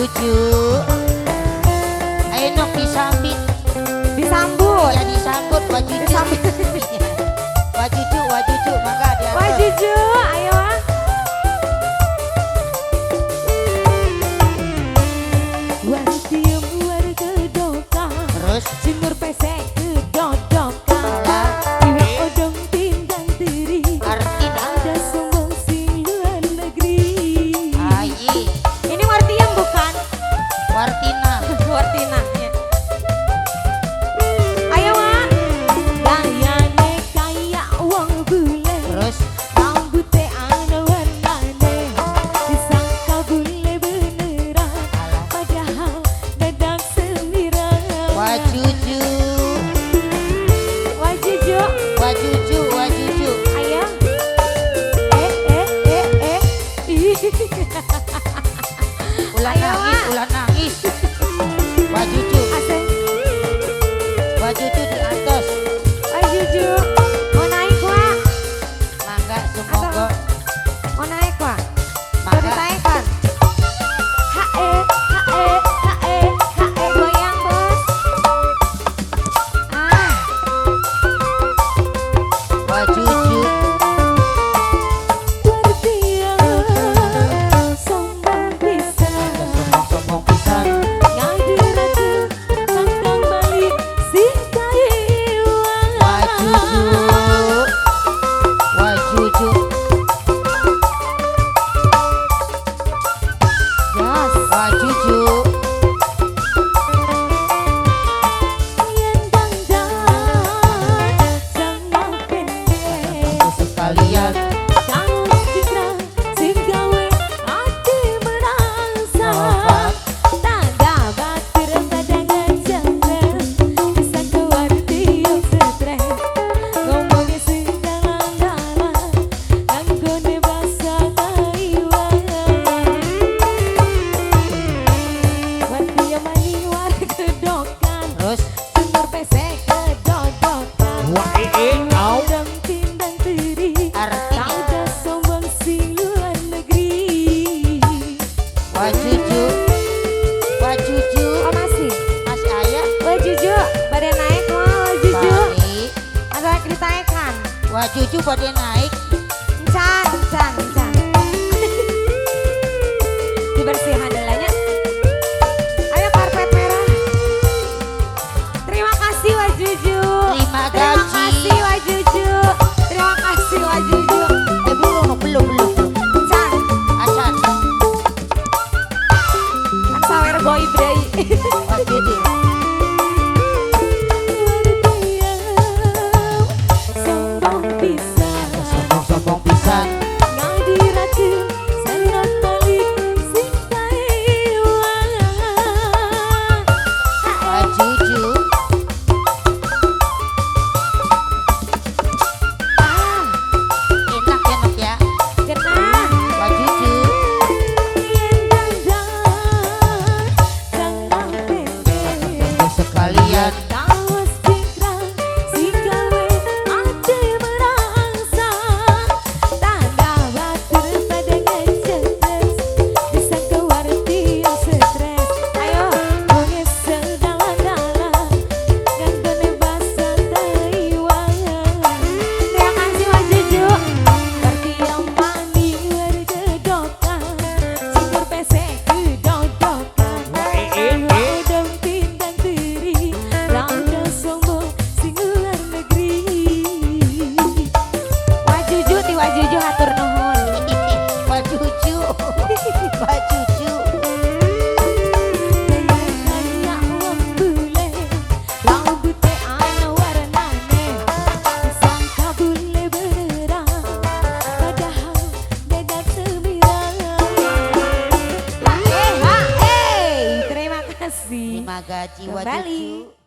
Wajuju. Ayo nok disambit. Disambut. Ya disambut Wajuju. Disambut. Wajuju, Wajuju, mangga diatur. Wajuju, ayo ah. Wartiem warga doka. Terus Cingur pesek kedodoka. Iwak odong pindang tiri. Artina. Ada sombong sing luar negeri. Ayi. Ini Wartiem bukan? Wartina. Wartina. Ya. Ayo Wak. Gayane kayak wong bule. Terus rambute ana warnane. Disangka bule beneran. Padahal dadak semiran. Wajuju. Wajuju. Wajuju, Wajuju. Ayo. Eh eh eh eh. Ih. Ulah Ayo, nangis, Wak. Ulah nangis. Wajuju, Asik. Wajuju di atas. Wajuju. Mau naik Wak? Mangga semoga. Mau naik Wak? Mau Mangga. ditaikkan? Hae, hae, hae, hae, goyang bos. Ah, Wajuju. Wartia sombong pisan. Sombong-sombong pisan. Ngadirake kandang balik sing kaiwan. Wajuju. Wajuju. Yes. Wajuju. Yen dandan jangan pendek. Sekalian. Kaos cingkrang sing gawe ati merasa. Tanda batir pada ngejengkel. Disangka wartio stres. Ngomongnya sing dalang-dalang. Nganggone basa Taiwan. Wartio mani war kedokan. Terus Cungur pesek kedodokan. Wah eh eh au. Udang pindang teri. Artinya. Tanda sombong sing luar negeri. Wajuju. Wajuju. Oh masih. Masih ayah. Wajuju, pada naik wah Wajuju. Balik. Ada ditaikkan. Wajuju pada naik. Encan, encan, encan. Dibersihan nilainya. Ayo karpet merah. Terima kasih Wajuju. Terima Terima kasih. kasih Wajuju. Terima kasih Wajuju. Eh belum, belum, belum, belum. Encan, Acan. kan sawer boy brei. Wajuju. Sombong pisan. Sombong-sombong pisan. Ngadirake senot balik sing Taiwan. Wajuju. Ah, Enak ya Nok ya. genah. Wajuju. Yen dandan jangan pendek. Sekalian. Kaos cingkrang sing gawe ati merangsa. Tanda batur pada ngejengkes. Disangka wartio stres. Ayo, wonge sedalan-dalan. Nganggone basa Taiwan. Terima kasih Wajuju. Wartio mani wargedokan. Cingur pesek kedodokan. Wah eh eh eh. Udang pindang teri, rada sombong sing luar negeri. Wajuju ti Wajuju hatur nuhun. Wajuju. Wajuju. Gaya kaya wong bule, rambute ana warnane. Disangka bule beneran, padahal dadak semiran. Hae hae, terima kasih. Terima kasih Kembali. Wajuju.